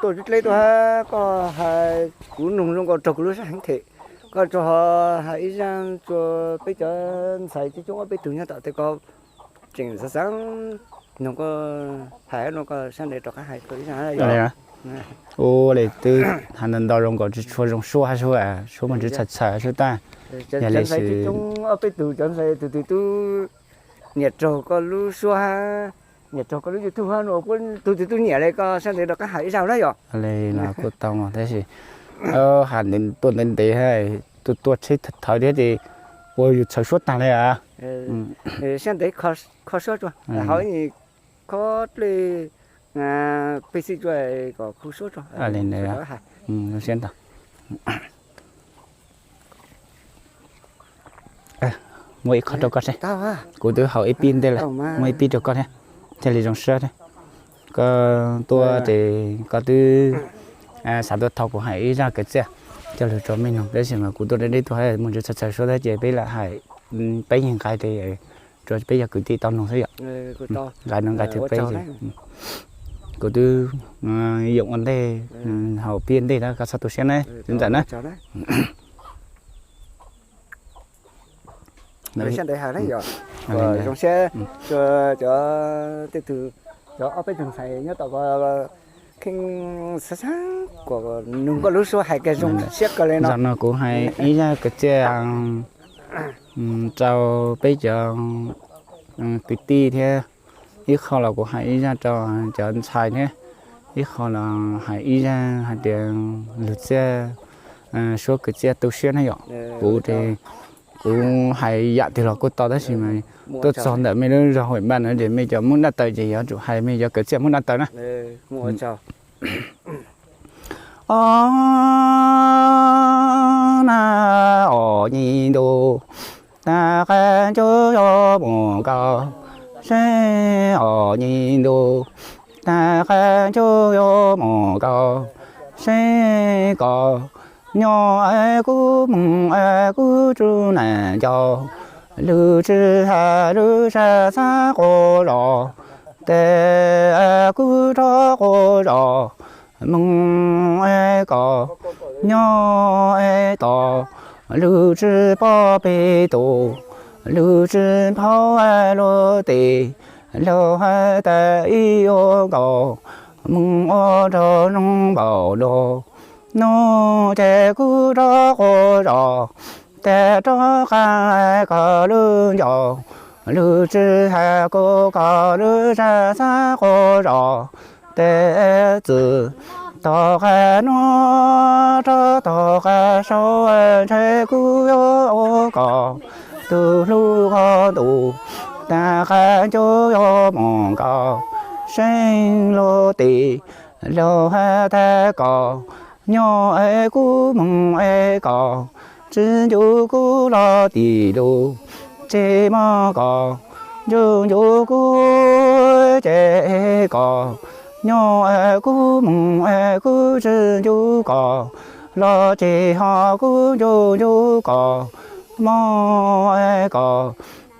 Tuaj dleb tuaj, koj hais kuv noog zoo nkaus raug kuv lub sab heev them. Koj tsuas hais ib zaj rua peb cov ntxhais coob coob ob peb tug nyob tom tej ko tseem xav xav noog koj hais no, koj sab ntev rov qab hais ib zaj. Ua li twb hais ntau ntau zoo nkaus tsis tshua zoo suab hab suab, suab muaj ntsis txhawj txhawj suab tag. Yog li cov ntxhais coob coob ob peb tug cov ntxhais tus twg tub niam raug koj lub suab hab, niam raug koj lub YouTube hab no, tus twg tub niam li koj sab ntev rov qab hais ib zaj na yom. Li no kuj tau tab sis hais tuaj ntev ntev, tuaj tuaj tsheb thawv thiab ces ua yus txhawj suab tag li. Sab ntev kho suab tso, hauv kho dlej pej xeem tso kom khu suab tso. Li ntawd, siab ntau. Muab ib qho rau koj seb. Kuv twb haus ib pib ntej lawm, muab ib pib rau koj thiab, thiaj li zoo siab thiab. Koj tuaj ces koj twb xav tuaj thov kuv hais ib zaj kwv txhiaj coj lug rau mej noog, tab sis mas kuv tuaj deb deb tuaj, muaj ntsis txhawj txhawj suab thiab ces peb lam hais, peb yeej nqa rau peb cov kwv tij tau noog xwb yom. Nqa no nqa thwv peb. Kuv twb yoom ua ntej, haus pib ntej na, koj txhob tu siab na, txiv ntxawm na. Zoo siab, cov, tej tug, cov ob peb tug ntxhais nyob tom ko kheej xav xav kuas noog koj lub suab hais kawg zoo siab kawg li no. Zaum no kuv hais ib zaj kwv txhiaj rau peb cov kwv tij thiab, ib qho los kuv hais ib zaj rau cov ntxhais thiab, ib qho los hais ib zaj hais tias lug txiaj suab kwv txiaj tu siab na yom. Kuv ces kuv hais yam twg los kuj tau tab sis mas tuaj txog ntawm mej lub zog Huam Npaj no ces mej cov Hmoob Daj Taw ces yuav tsum hais mej cov kwv txiaj Hmoob Daj Taw na. Ob na, ob nyuag ntu, tag qab ncuj yuav mus kaus, seb ob nyuag ntu, tag qab ncuj yuav mus kaus, seb koj nyob es kuv mus es kuv tsuj neej ncaus, lug tsis hais lub sab xav quas zos, tes kuv rov quas zos mus es koj nyob es tos, lug tsis pom peb tus, lug tsis nphaum luag tes, luag hais tas ib ua nkaus, mus ua rau zoo npaum luag, nub ces kuv rov quas zos, tes rov qab koj lub ncauj, lug tsis hais kuv koj lub sab xav quas zos, tes txwm tom qab nuav rov tom qab saud, ntshe kuv yuav ua koj tus hlub qhov ntuj, tag qab ncuj yuav mus kaus, seeb luag tes, luag hais tas koj nyob es kuv mus es koj tsis ncu kuv los tim lug, tsis mog koj ncu ncu kuv ces koj nyob es kuv mus es kuv tsis ncu koj los ces ho kuv ncu ncu koj, mog es koj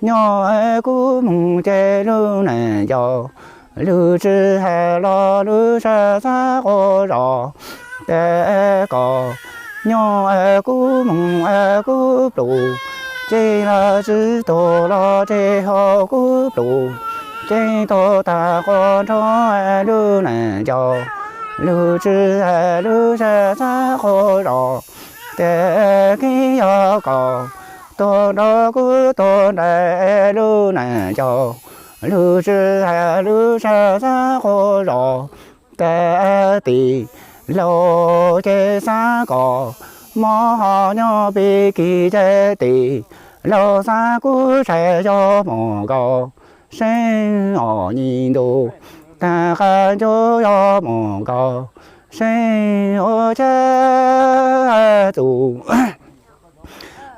nyob es kuv mus ces lub neej ncaus, lug tsis hais los lub sab xav quas zos, tes koj nyob es kuv mus es kuv pluj, ces los tsis tug los ces ho kuv pluj, ces tug tag quas nrho lub neej ncaus, lug tsis hais lub sab xav quas zos, tes kib yog koj tug nrog kuv tug nraim lub neej ncaus, lug tsis hais lub sab xav quas zos, tes tim laug ces xav koj mog ho nyob pib kis ces tim laug xav kuv sai yog mus kaus, seeb ob nyuag ntu, tag qab ncuj yuav mus kaus, seeb ua cas txus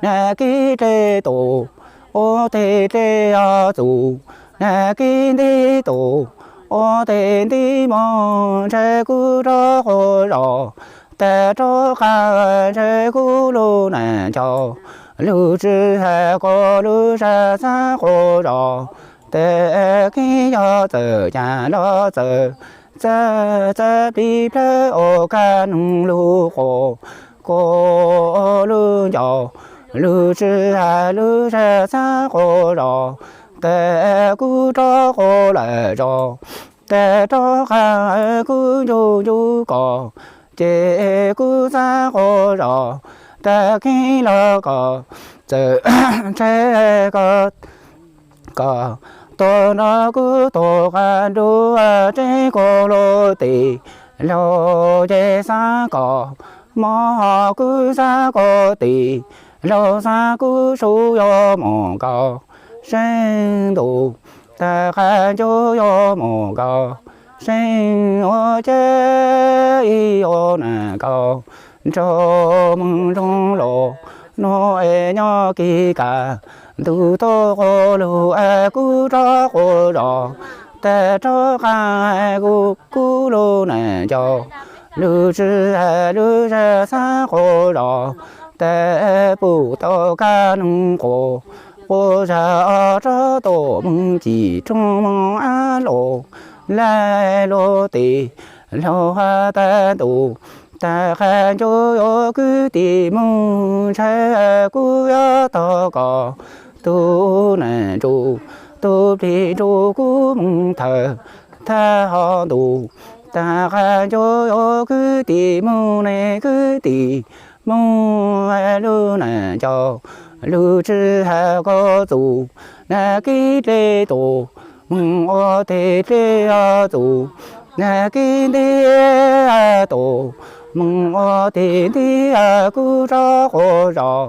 na kib dlej tus, ua tej dlej txus na kib nti tus, ua tej nti mog ntshe kuv rov quas zos, tes rov qab ntshe kuv lub neej ncaus, lug tsis hais koj lub sab xav quas zos, Tes kheej yog txawm cas los txawm, txawm txawm plig plawg ua kaj noog lug quas, quas lug ncauj, lug tsi has lug zag xab quas zos. Tes kuv rov quas lawm zos, tes rov qab kuv ncu ncu koj, ces kuv xab quas zos, tes kheej los koj, txawm ntshai koj, koj tuaj nrog kuv tuaj qab nruab tsev koj lub tim, laug ces xab koj, mog kuv xab koj tim, laug xab kuv sub yuav mus nkaus seej ntuj, tag qab ncuj yuav mus nkaus seej ua ces ib yuav naj nkaus nraug moog nroog los, nuav es nyob kis kaj ntug tuaj quas lug es kuv rov quas zos, tes rov qab kuv, kuv lub naj ncaus, lug tsi has lug zag xab quas zos, tes pum tau kaj noog quas, quas zag rov tuaj moog cim rooj moog ab los, laig lub tim, laug has tag ntuj, tag qab ncuj yuav kwv tim moog, ntshai kuv yuav tog koj, tug naj ntsuj, tug plig ntsuj kuv moog thawm thawj hov ntuj, tag qab ncuj yuav kwv tim moog ne kwv tim moog, lub naj ncaus, lug tsi has koj txuj, nag kis dleb tuaj moog ua teg dleb txuj, nag kis ntiag tuaj moog ua teg ntiag, kuv rov quas zos,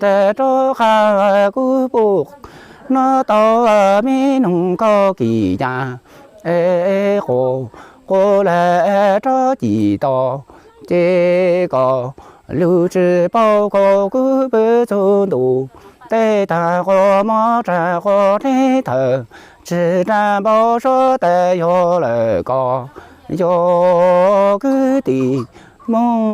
tes rov qab kuv pum, nov tau me noog koj kis yaj, es quas, quas lawm rov cim tau, ces koj lug tsi paub koj kuv pw txug ntuj, tej tag quas mov tsa quas dleb thawm, tsi dlaab npau suav tes yog lawm koj, yog kwv tim moog